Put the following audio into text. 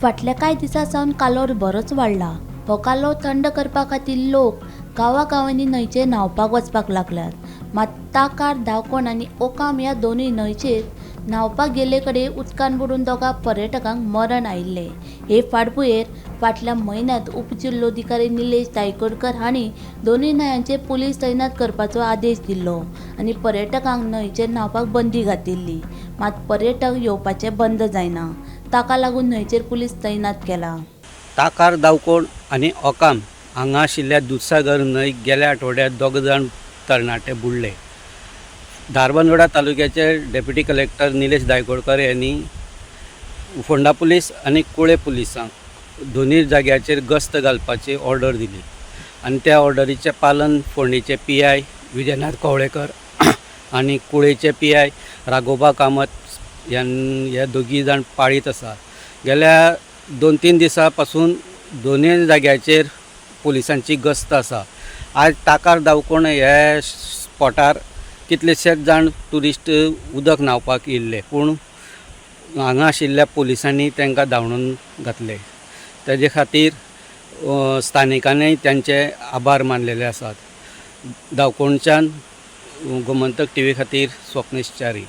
फाटल्या कांय दिसां सावन कालोर बरोच वाडला. हो कालो थंड करपा खातीर लोक गांवागांवांनी न्हंयचेर न्हांवपाक वचपाक लागल्यात. मात ताकार, दावकोण आनी ओकाम ह्या दोनूय न्हंयचेर न्हांवपाक गेल्ले कडेन उदकांत बुडून दोगां पर्यटकांक मरण आयिल्लें. हे फाटभुंयेर फाटल्या म्हयन्यांत उपजिल्लोधिकारी निलेश दायकोडकर हांणी दोनूय न्हंयांचेर पुलीस तैनात करपाचो आदेश दिल्लो आनी पर्यटकांक न्हंयचेर न्हांवपाक बंदी घातिल्ली. मात पर्यटक येवपाचे बंद जायना. ताका लागून न्हंयचेर पुलीस तैनात केला. ताकार, दावकोण आनी ओकाम हांगा आशिल्ल्या दुदसागर न्हंयक गेल्या आठवड्यांत दोग जाण तरणाटे बुडले. धारबांदोडा तालुक्याचे डेप्युटी कलेक्टर निलेश दायकोडकर यांनी फोंडा पुलीस आनी कुळे पुलिसांक दोनूय जाग्याचेर गस्त घालपाची ऑर्डर दिली आनी त्या ऑर्डरीचें पालन फोंडेचे पी I Vijayanath Kavlekar आनी कुळेचे पी I Raghoba Kamat ह्या दोगी जाण पाळीत आसा. गेल्या 2-3 दिसां पासून दोनूय जाग्याचेर पुलिसांची गस्त आसा. आज ताकार, दावकोण ह्या स्पॉटार कितलेशेच जाण ट्युरिस्ट उदक न्हांवपाक येयल्ले, पूण हांगा आशिल्ल्या पुलिसांनी तांकां धांवडून घातले. तेजे खातीर स्थानिकांनी तांचे आभार मानलेले आसात. दावकोणच्यान गोमंतक टीव्ही खातीर स्वप्नेश च्यारी.